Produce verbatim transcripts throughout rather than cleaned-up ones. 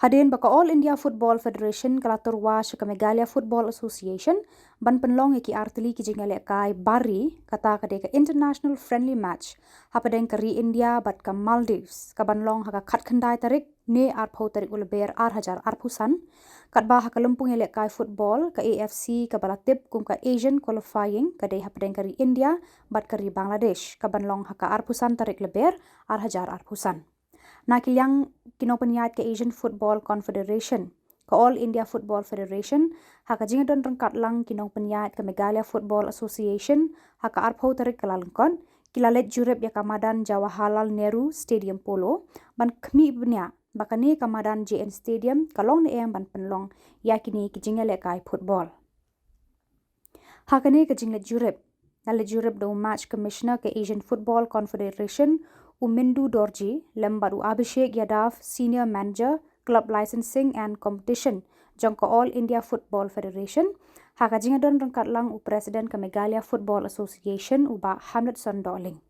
Hadien ba ka All India Football Federation ka la tyrwa sha ka Meghalaya Football Association ban pynlong ïa ki artylli ki jingïalehkai bari, kata ka dei ka international friendly match hapdeng ka ri India bad ka Maldives, ka ban long ha ka khatkhyndai tarik ne arphew tarik u Lber ar hajar arphew san, katba ha ka lympung ïalehkai football ka A F C ka ba la tip kum ka Asian Qualifying ka dei hapdeng ka ri India bad ka ri Bangladesh, ka ban long ha ka arphew san tarik Lber ar hajar arphew san. Na ki liang ki nongpynïaid ka Asian Football Confederation, ka All India Football Federation, ha ka jingdon ryngkat lang ki nongpynïaid ka Meghalaya Football Association, ha ka arphew tarik Kyllalyngkot, ki la leit jurip ïa ka madan Jawaharlal Nehru Stadium Polo ban khmih bniah ba kane ka madan J N Stadium ka long ne em ban pynlong ïa kine ki jingïalehkai football. Ha kane ka jingleit jurip, la leit jurip da u Match Commissioner ka Asian Football Confederation, u Mindu Dorji, lem bad u Abhishek Yadav, Senior Manager, Club Licensing and Competition jong ka All India Football Federation, ha ka jingdon ryngkat lang u President ka Meghalaya Football Association, u Bah Hamletson Dohling.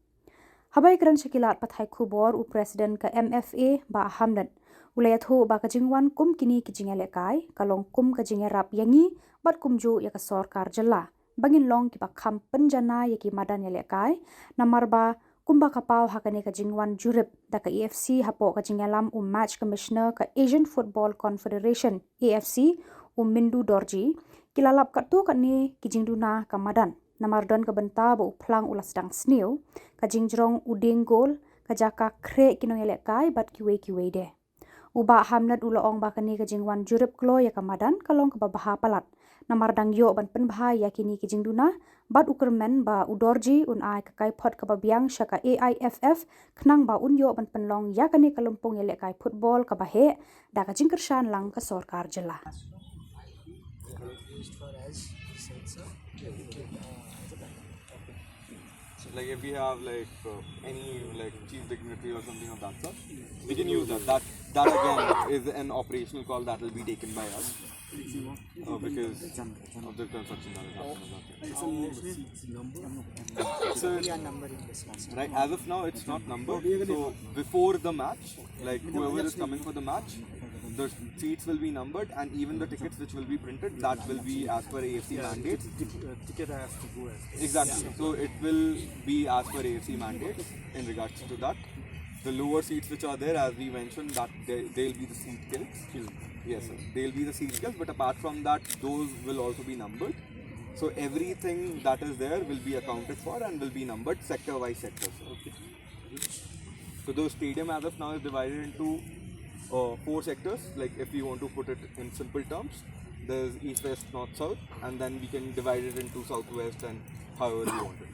Haba ïakren sha ki lad pathai khubor, u President ka M F A, Bah Hamlet, u la ïathuh ba ka jingwan kum kine ki jingïalehkai ka long kum ka jingïarap ïa ngi bad kumjuh ïa ka sorkar jylla ba ngin long kiba kham pynjanai ïa ki madan ïalehkai, namar ba kumba ka paw ha kane ka jingwan jurip da ka A F C hapoh ka jingïalam u Match Commissioner ka Asian Football Confederation, A F C, u Mindu Dorji, ki la lap katto katne ki jingduna ka madan, namar don ka bynta ba u phlang u la sdang sniew, ka jingjrong u dieng gol, ka jaka khreh ki nongïalehkai bad kiwei kiwei de. U Bah Hamlet u la ong ba kane ka jingwan jurip kloi ïa ka madan ka long kaba bha palat, namar dang ïoh ban pynbha ïa kine ki jingduna, bad u kyrmen ba u Dorji un ai ka kaiphod kaba biang sha ka A I F F khnang ba un ïoh ban pynlong ïa kane ka lympung ïalehkai football kaba heh da ka jingkyrshan lang ka sorkar jylla. So, like, if we have, like, uh, any, like, chief dignitary or something of that sort, we can use that. That that again is an operational call that will be taken by us, uh, because of the construction that is happening. So, right, as of now, it's not numbered. So before the match, like, whoever is coming for the match, the seats will be numbered, and even the tickets which will be printed, that will be as per A F C mandate. Ticket has to go as Exactly. So it will be as per A F C mandates in regards to that. The lower seats which are there, as we mentioned, that they, they'll be the seat kills. Yes, sir. They'll be the seat kills, but apart from that, those will also be numbered. So everything that is there will be accounted for and will be numbered sector wise sector, sir. Okay. So the stadium as of now is divided into uh, four sectors. Like, if we want to put it in simple terms, there's east, west, north, south, and then we can divide it into south, west, and however we want it.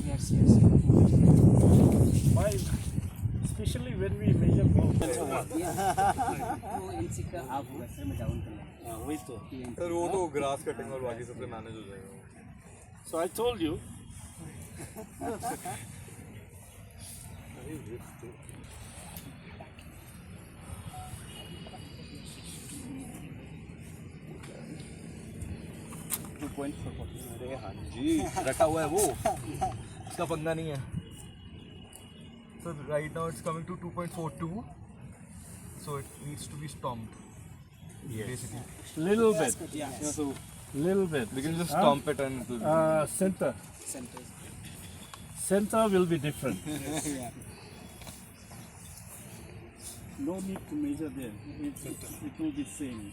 Yes, yes. Why? Especially when we measure ball. वो इनसी का आप वैसे में डाउन करना है। हाँ, वही तो। सर, वो तो ग्रास कटिंग और बाकी सबसे मैनेज हो जाएगा. So I told you. टू पॉइंट फोर. अरे हाँ जी, रटा हुआ है वो, इसका पंगा नहीं है. So right now it's coming to two point four two. So it needs to be stomped. Basically. Little bit. Yeah. So, little bit. We can just Huh? stomp it and it will Uh, center. Center. Center will be different. Yeah. No need to measure there. It, it, it will be same.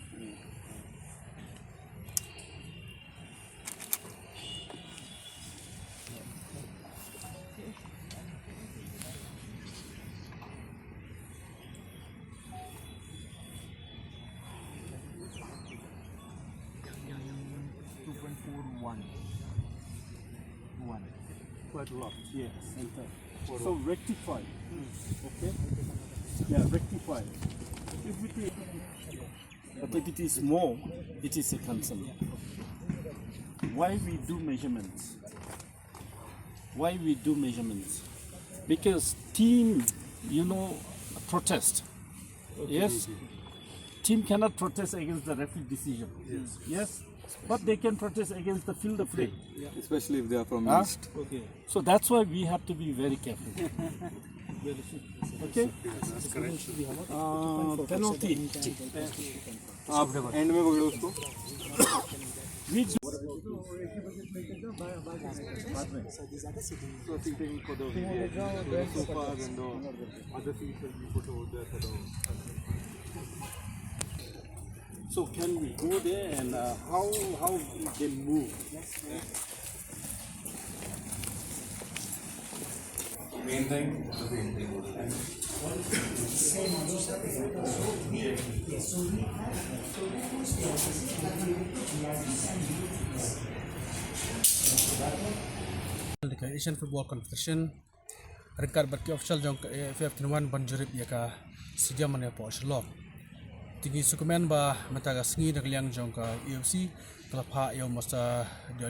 Two point four one. Quite a lot, yes. So rectify. Okay? Yeah, rectify. If it is, but if it is more, it is a concern. Why we do measurements? Why we do measurements? Because team, you know, protest. Yes? Team cannot protest against the referee decision. Yes. Yes? But they can protest against the field of play. Especially if they are from East. Okay. So that's why we have to be very careful. Okay? Uh, penalty. आप एंड में पकड़ो उसको। We do. So I think for the V V I P, the sofa and the other things will be put over there for the. So can we go there and uh, how how it can move? Main thing. Ka Asian Football Confederation ryngkat bad ki official jong ka A I F F kin wan ban jurip ïa ka stadium mynne hapoh Shillong. Te ngi sngewkmen ba mynta ka sngi na ka liang jong ka A F C ka la phah ïa u Mister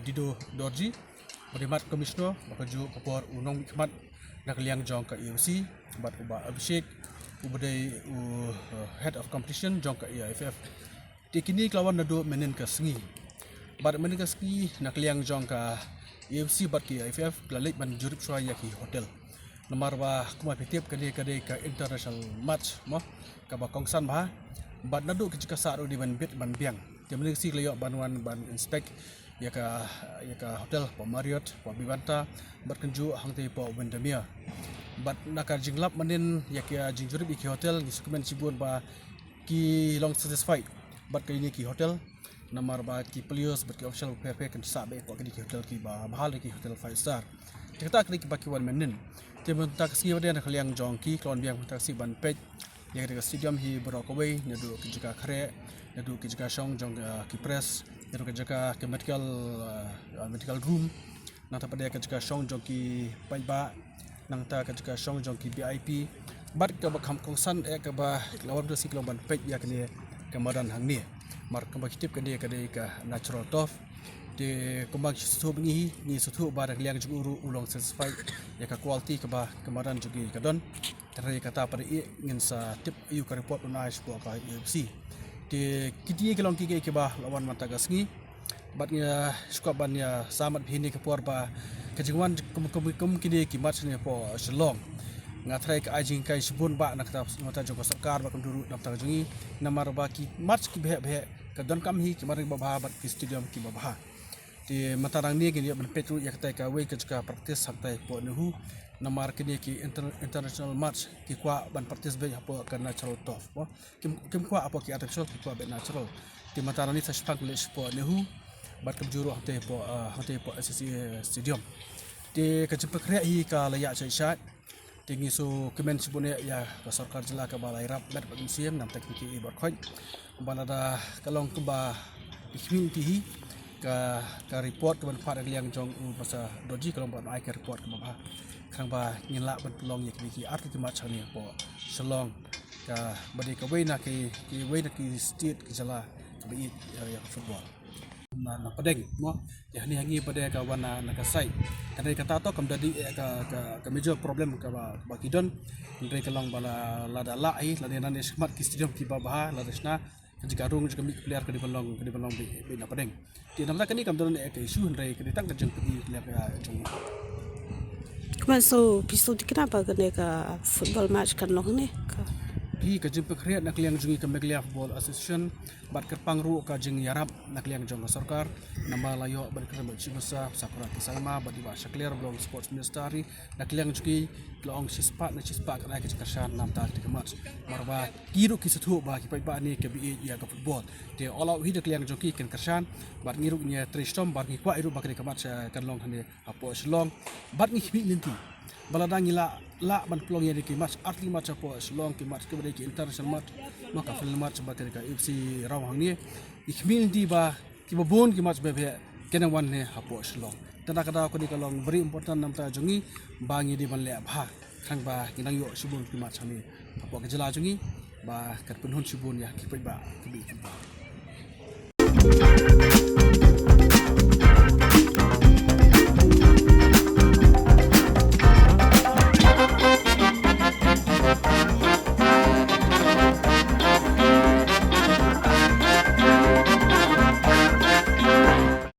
Dido Dorji ba dei mat commissioner, ba kajuh ka por u nongmihkhmat na ka liang jong ka A F C, bad u Bah Abhishek uba dei u, uh, head of competition jong ka A I F F. Te kine ki la wan naduh mynhynnin ka sngi. Bad mynhynnin ka sngi na ka liang jong ka A F C bad ki A I F F ki la leit ban jurip shuwa ïa ki hotel. Namar ba kumba phi tip kane ka dei ka international match mo, kaba kongsan bha. Bad naduh ki jaka sah ruh dei ban bit ban biang. Te mynhynnin ka sngi ki la ïoh ban wan ban inspect ïa ka, ïa ka hotel, hapoh Marriott, hapoh Vivanta, bad kumjuh hangtei hapoh Windermere. Bad na ka jinglap mynhynnin ïa ka jingjurip ïa ki hotel ngi sngewkmen shibun ba ki long satisfied bad kine ki hotel, namar ba ki players bad ki official pher pher kin sah beit hapoh kine ki hotel kiba bha, ki hotel five star. Te kata kine kiba ki wan mynhynnin. Te mynta ka sngi pat de na ka liang jong ki, ki la wan biang mynta ka sngi ban peit ïa ka stadium hi baroh kawei, naduh ki jaka khreh, naduh ki jaka shong jong, uh, ki press, naduh ki jaka ki medical, uh, uh, medical room, nangta pat de ka jaka shong jong ki paidbah, nangta ka jaka shong jong ki V I P. Bad kaba kham kongsan eh kaba la wan mynta ka sngi ki la wan ban peit ïa kane ka madan hangne. Namar kumba phi tip kane ka dei ka natural turf. Te kumba ngi sngewthuh ngi hi, ngi sngewthuh ba na ka liang jong u ruh u long satisfied ïa ka quality kaba ka madan jong ngi ka don. Te hynrei kata pat de ngin sa tip ïa ka report ban ai shapoh ka A F C. Te kiti ki long kiei kiei kiba la wan mynta ka sngi. Bad nga sngewkwah ban ïa sammat bha ïa kane ka por ba ka jingwan kum, kum, kum kine ki match ne hapoh Shillong, nga tharai ka ai jinghikai shibun bha na kata, na kata jong ka sorkar bad kumjuh ruh na kata jong ngi. Namar ba ki match kiba heh ba heh ka donkam hi ki madan kiba bha bad ki stadium kiba bha. Te mynta nangne ngin ïa ban peit ruh ïa kata kawei ka jaka practice hangtai hapoh NEHU. Namar kine ki inter-, international match ki kwah ban practice beit hapoh ka natural turf mo. Kim, kim kwah hapoh ki artificial, ki kwah beit natural. Te mynta nangne sa shipang ki leit shapoh NEHU bad kumjuh ruh hangtai hapoh, ah, hangtai hapoh S S C A stadium. Te ka jingpynkhreh hi ka la ïaid shai shai. Te ngi sngewkmen shibun ïa ka sorkar jylla kaba la ïarap met bad mynsiem, namar kine ki i baroh khoit. Ba lada ka long kumba phi khmih lynti hi ka, ka report kaban phah na ka liang jong u Mister Dorji ka long ban ai ka report kaba bha. Khnang ba ngin lah ban pynlong ïa kine ki artylli ki match hangne hapoh Shillong. Kaba dei kawei na ki, kiwei na ki state ki jylla kaba ïeit ïa, ïa ka football. Na, na pdeng mo. Te hangne hangne pat de ka wan na, na ka side. Ka dei kata to kam da dei, eh, ka, ka, ka major problem kaba, kaba ki don. Hynrei ka long ba la, lada lah hi, lada nangne shakhmat ki stadium kiba bha, lada shna ka jaka rung jaka mih ki player ka dei ban long, ka dei ban long beit, beit na pdeng. Te namar kane kam don eh ka issue, hynrei ka dei tang ka jingpyni ka jong. Kumne so phi sngewthuh kane ba kane ka football match kan long ne ka. Phi ka jingpynkhreh na ka liang jong ngi ka Meghalaya Football Association. Bad kyrpang ruh ka jingïarap na ka liang jong ka sorkar, namar la ïoh ban kyrpang bad Chief Minister Sakura K Sangma bad i Bah Shakliar ba long Sports Minister hi, na ka liang jong ki la ong shispah na shispah kan ai ka jingkyrshan namar kata ka match. Namar ba ki ruh ki sngewthuh ba ki paidbah ne kiba ïeit ïa ka football. Te all out hi na ka liang jong ki kin kyrshan, bad ngi ruh ngi trei shitom bad ngi kwah ruh ba kane ka match, eh, kan long hangne hapoh Shillong. Bad ngi khmih lynti ba lada ngi lah, lah ban pynlong ïa ki match, artylli match hapoh Shillong, ki match kiba dei ki international match, ma ka friendly match bad ka A F C Rawang hangne. Ngi khmih lynti ba kiba bun ki match ba bha Ïa nang wan ne hapoh Shillong. Tang da ka daw kane ka long very important namar jong ngi ba ngi dei ban leh bha. Khnang ba ngi nang ïoh shibun ki mat shane hapoh ka jylla jong ngi ba kan pynhun shibun ïa ki paidbah ki bit ki bit.